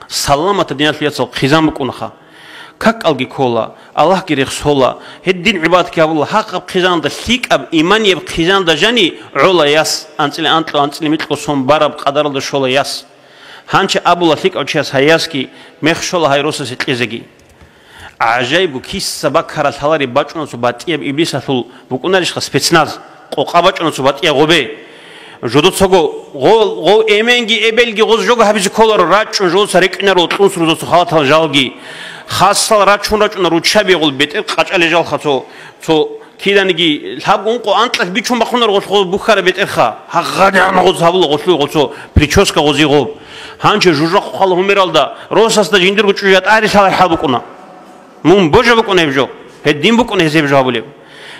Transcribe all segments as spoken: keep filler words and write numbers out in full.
Саламатаб диналъул яцал хъизан букӀунаха. Какалги ккола, Аллагьги рехсола, гьедин гӀибадатги гьабула, гьагъаб хъизаналда лъикӀаб иманияб хъизаналда жани гӀола яс, анцӀила анкьго, анцӀила микьго сон бараб къадаралда щола яс. Гьанчи абула лъикӀав чияс гьай ясги, мех щола гьай росасе кьезеги. ГӀажаибго, киса баккарал лъалареб бачӀуна цо батӀияб иблисалъул букӀунарищха спецназ, къокъа бачӀуна цо батӀияб гъобе. Жодоцаго гъо-, гъов эменги эбелги гъоз жого гьабизе кколаро, рачӀун жолса рекӀинаро кьунсрузацо халатал жалги. Хасал рачун рачӀуна руччаби гъол бетӀер къачӀалел жалха цо, цо киданиги лъабго ункъо анкьалъ бичун бахъунар гъолъ гъоз бухьараб бетӀерха. ГьагъадигӀан гъоз гьабула гъолъул гъоцо прическа гъози гъоб. Гьанчо жужахъ хъала гьумералда росасда жиндирго чӀужу ятӀари лъалар хӀал букӀуна. Мун божа букӀуна гьеб жо. Гьедин букӀуна гьез гьеб жо гьабулеб.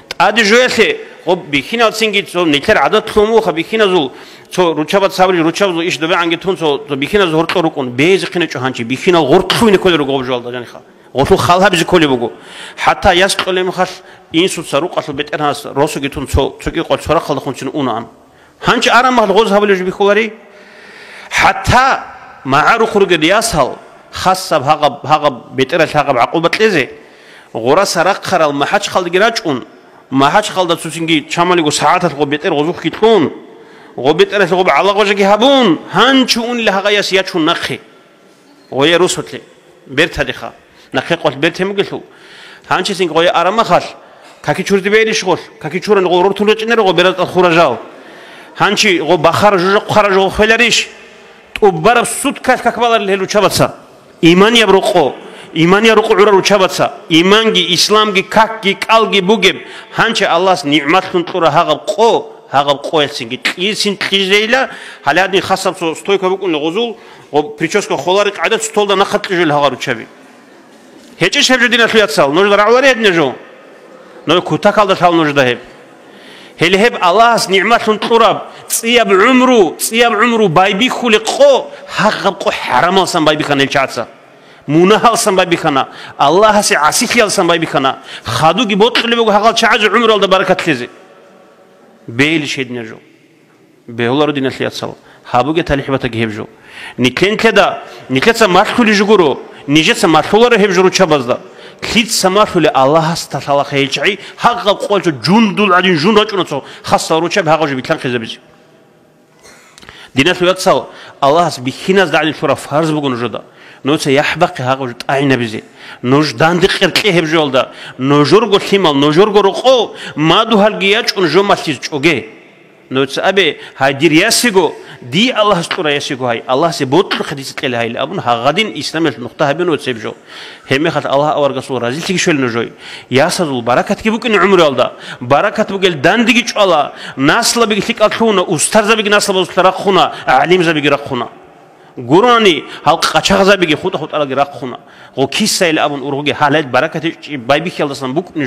ТӀаде жоялъе, гъоб бихьинал цинги цо нилъер гӀадат лъумуха бихьиназул, цо ручабац гьабулел ручабазул иш добегӀанги тун цо, цо бихьиназул гьоркьор рукӀун, бейзе хъинечӀо гьанчи, бихьинал гъоркьлъуйне кколел руго гъоб жоялда жаниха. Гъолъул хал гьабизе кколеб буго. ХӀатта яс кьолеб мехалъ инсуца рукъалъул бетӀергьанас росуги тун цо, цо кӀикъоялъ цо рахъалда хунцин унаан. Гьанчи араб мехалъ гъоз гьабулеб жо бихьулари? ХӀатта магӀарухъ ругел ясал, хасаб гьагъаб, гьагъаб бетӀералъ гьагъаб гӀакъуба кьезе, гъураса рахъарал МахӀачхъалдаги рачӀун, МахӀачхъалда цуцинги чамалиго сагӀаталъ гъо бетӀер гъозухъги кьун, гъо бетӀералъ гъоб гӀалагъважаги гьабун, гьанчо унел гьагъа яс ячун нахъе. Гъое росулъе, бертадеха, нахъе къвалъ бертен бугелъул. Гьанчисин гъое арамахалъ, каки чурди бейилищ гъолъ, каки чуран гъо рортун речӀинера гъо бератӀал хура жал. Гьанчи гъо бахара жужа хъара жо хвеларищ? ТӀубараб суткалъ как баларил гьел ручабаца. Иманияб рокъо, иманияб рокъо гӀурар ручабаца, иманги, исламги, какги, кӀалги бугеб. Гьанчи Аллагьас нигӀматлъун кьура гьагъаб къо, гьагъаб къоялъцинги кьирсин кьижейила, гьале гьадин хасаб цо стойка букӀунеб гъозул, Гъоб прическа холари къагӀида цуталда нахъа кьижул гьагъа ручаби. ГьечӀищ гьеб жо, диналъул яцал? Нужда рагӀулари гьедина жо? Нуж кутакалда лъал нужда гьеб. Гьеле гьеб Аллагьас нигӀматлъун кьураб цӀияб гӀумру, цӀияб гӀумру байбихьулеб къо, гьагъаб къо хӀарамалсан байбихьана гьел чагӀаца. Мунагьалсан байбихьана, Аллагьасе гӀасилъиялсан байбихьана, хадуги бокьулеб буго гьагъал чагӀазе гӀумруялда баракат лъезе. Бейилищ гьедина жо? Бегьуларо, диналъул яцал. Гьабуге талихӀ батаги гьеб жо. Нилъен-, нилъеда, нилъеца малъулей жо гуро, нижеца малъуларо гьеб жо ручабазда. Лъица малъулей Аллагьасда лъалаха гьел чагӀи, гьагъаб къвалчо жундул гӀадин жун рачӀуна цо хасал ручаби гьагъаб жо билълъанхъизабизе. Диналъул яцал, Аллагьас бихьиназда гӀадин лъураб фарз буго нужеда. Нужеца яхӀ бахъе гьагъаб жо тӀагӀинабизе. Нуж данде къеркье гьеб жоялда. Нужерго лъимал, нужерго рокъов, мадугьалги ячӀун жо малъиз чӀоге. Нужеца абе, гьай дир ясиго, дие Аллагьас кьура ясиго гьай, Аллагьасе бокьухъе дица кьела гьайилан абун, гьагъадин исламиялъ нухда гьабе нужеца гьеб жо. Гьебмехалъ Аллагь аварагасул разилъиги щвела нужее. Ясазул баракатги букӀине гӀумруялда, баракат бугел дандеги чӀвала, наслабиги лъикӀал лъугьуна, устарзабиги наслабазулъа рахъуна, гӀалимзабиги рахъуна. Гурони, гьал къачагъзабиги хутӀа-хутӀаралги рахъуна. Гъо кисайилан абун ургъуги гьалал баракат гьечӀеб байбихьиялдасан букӀине жо.